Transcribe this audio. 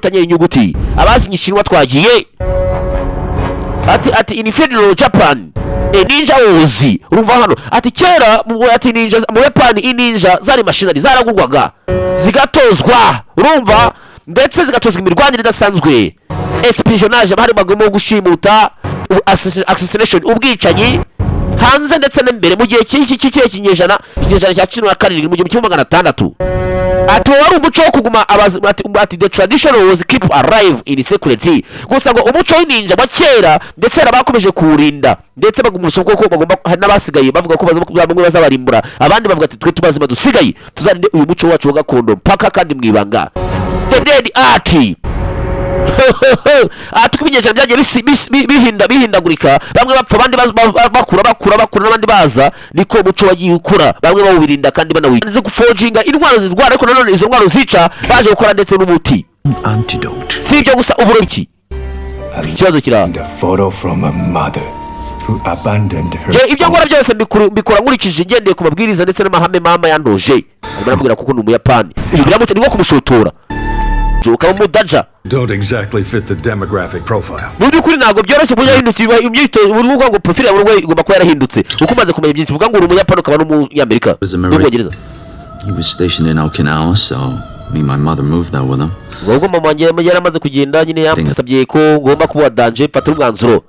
Tanye inyuguti abazi Igishinwa twagiye. Ati in feudal Japan a ninja was, urumva hano ati kera ati ninja mu Buyapani, ininja zari mashinari, zaragurwaga zigatozwa, urumva, ndetse zigatozwa imirwanire idasanzwe, espionage, harimo gushimuta, assassination, ubwicanyi hanze ndetse n'imbere mu gihe cy'iki cy'ikinyejana, ikinyejana cya 17, mu 1600. Ati wari umuco wo kuguma ati the tradition was keep alive in security. Gusa ngo umuco w'ininja wa kera ndetse hari abakomeje kuwurinda, ndetse bagumisha kuko bagomba. Hari n'abasigaye bavuga ko bamwe bazabarimbura, abandi bavuga ati twe tubazima dusigaye tuzarinde uyu muco wacu wa gakondo mpaka kandi mu ibanga. The dead art, ati uko ibinyejana byagiye bihindagurika, bamwe bapfa, abandi bakura, bakura, bakura, n'abandi baza, niko umuco wagiye ukura, bamwe bawubirinda kandi banawirinda guforginga intwaro zirwara, ariko nanone izo ntwaro zica baje gukora ndetse n'umuti. Antidote. Si ibyo gusa, uburoki ikibazo kiri aha. The photo from a mother who abandoned her. Njye ibyo nkora byose mbikora nkurikije, ngendeye ku mabwiriza ndetse n'amahame mama yantoje. Arimo aramubwira kuko ni Umuyapani, ibi biramuca ni nko kumushotora ukaba umudaja. Don't exactly fit the demographic profile. Mu by'ukuri ntabwo byoroshye kuba yahindutse imyitozo, uruvuga ngo profile yawe urwaye igomba kuba yarahindutse kuko umaze kumenya byinshi, uvuga ngo uri Umuyapani ukaba n'Umunyamerika Was a Marine. n'Umwongereza. He was stationed in Okinawa, so me and my mother moved there with him. Ubwo mama wanjye yari amaze kugenda nyine, yamusabye ko ngomba kuba danger, mfata umwanzuro.